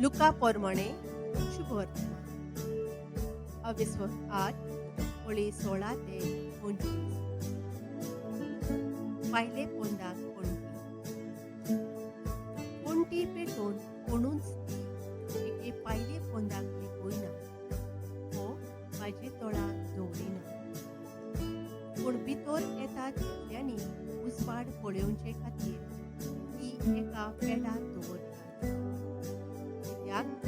लुका पोरमाणे शुभवर्तमान अविस्व 8 ओळी 16 ते 25. पायले पोंदाक पणटी. पणटी पेटोवन कोणूच ती एके पायले पोंदाक लिपयना वो भाजे तोळा दवरिना, पूण भितर येता तितल्यांनी उजवाड पळोवचे खातीर ती एका पेडार दवरतात. कित्याक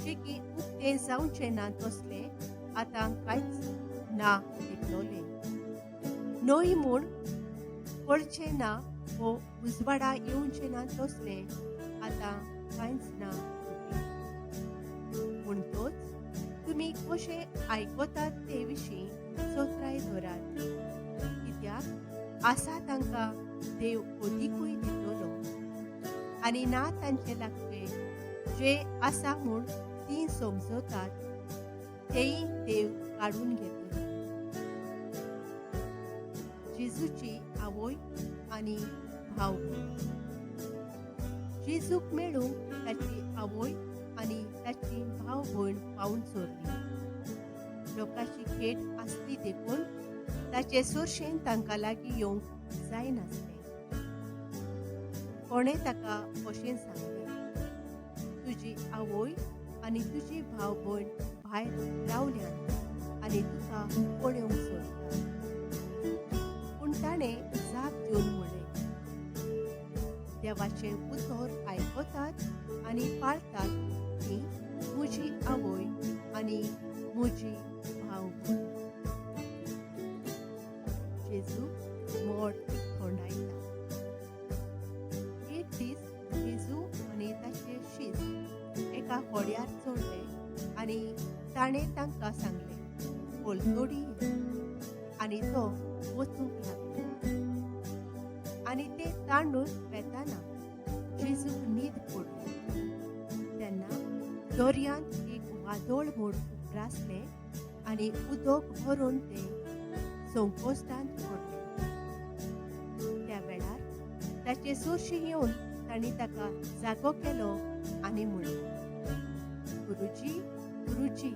जे की उक्तें जावचें ना तसलें आतां कांयच ना लिपलोलें न्हय म्हूण कळचें ना वो उजवाडा येवचें ना तसलें आतां कांयच ना. म्हणटोच तुमी कशें आयकतात ते विशीं चतराय धरात, कित्याक आसा तांकां देव अदिकूय दितलो आनी ना तांचे लागचें जे आसा म्हूण तीं समजतात तेय देव काडून घेतलो. जेजूची आवय आनी भाव. जेजूक मेळूंक ताची आवय आनी ताची भाव भयण पावून सोरली. लोकांची खेट आसली देखून ताचे सोरशेन तांकां लागीं येवंक जायनासलें. कोणें ताका अशें सांगलें, तुजी आवय आनी तुजी भाव भयण भायर रावल्यान आनी तुका पळोवंक सोदतात. पूण ताणें जाप दिवन म्हणलें, देवाचें उतर आयकतात आनी पाळतात ती म्हजी आवय आनी म्हजी भाव भयण. जेजू मोड थोंडायता. एक दीस जेजू आनी ताचे शीस एका होड्यार चडले आनी ताणें तांकां सांगलें, पलतोडी, आनी तो वचूंक लागलो. आनी ते तांडून वेताना जेजूक न्हीद पडली. तेन्ना दर्यांत एक वादळ म्हूण उप्रासलें आनी उदक भरून ते संकोश्टांत पडले. त्या वेळार ताचे सोरशी येवन तांणी ताका जागो केलो आनी म्हणलें, गुरुजी गुरुजी,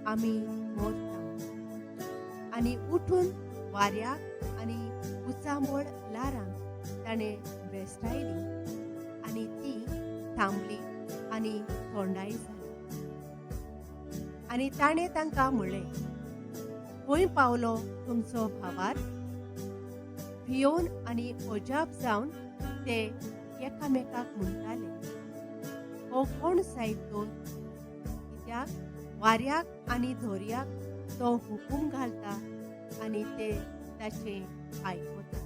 आमी मरता. आनी उठून वाऱ्याक आनी उचांबळ ल्हारांक ताणें भेश्टायली आनी ती थांबली आनी थोंडाय जाली. आनी ताणें तांकां म्हणलें, खंय पावलो तुमचो भावार? भियोवन आनी अजाप जावन ते एकामेकाक म्हणटाले, हो कोण जायत तर? कित्याक वाऱ्याक आनी दर्याक तो हुकूम घालता आनी ते ताचें आयकतात.